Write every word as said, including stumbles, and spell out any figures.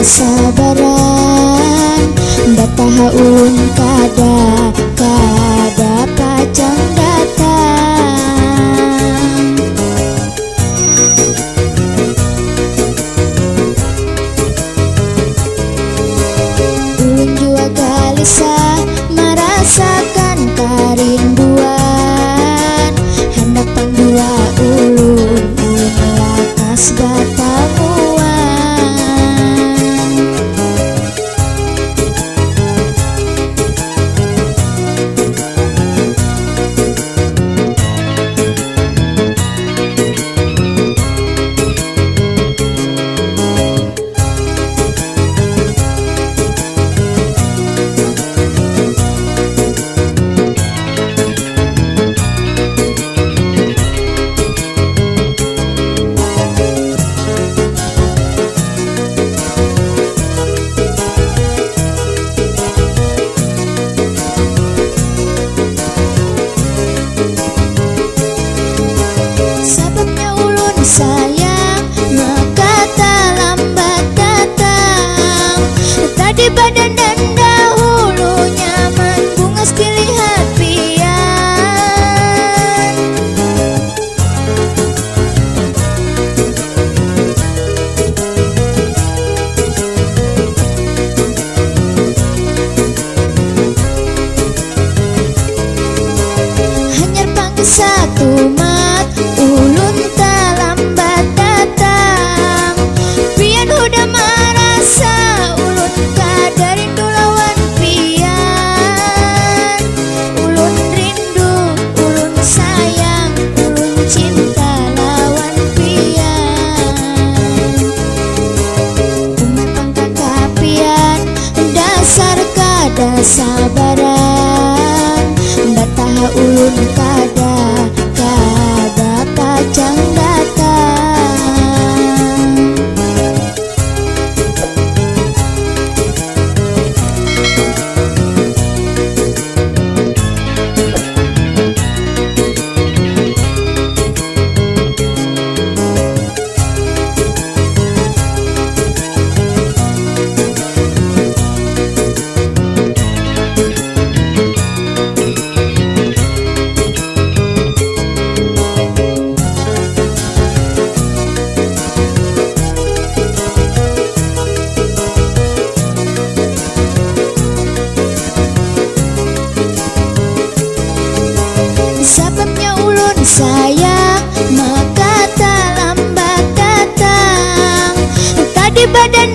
Sabaran, bataha ulun kada, kada pacang datang. Ulun jua galisah marasakan karinduan, handak pang jua ulun, ulun lakas batamuan. Sababnya ulun sayang, maka talambat datang. Tadi badandan dahulu nyaman, bungas dilihat pian. Hanyar pang satu mat, ulun talambat datang. Pian hudah marasa ulun kada rindu lawan pian. Ulun rindu, ulun sayang, ulun cinta lawan pian. Umpat pang kakapian, dasar kada sabaran. Bataha ulun kada, kada pacang datang. Sababnya ulun sayang, maka talambat datang. Tadi badan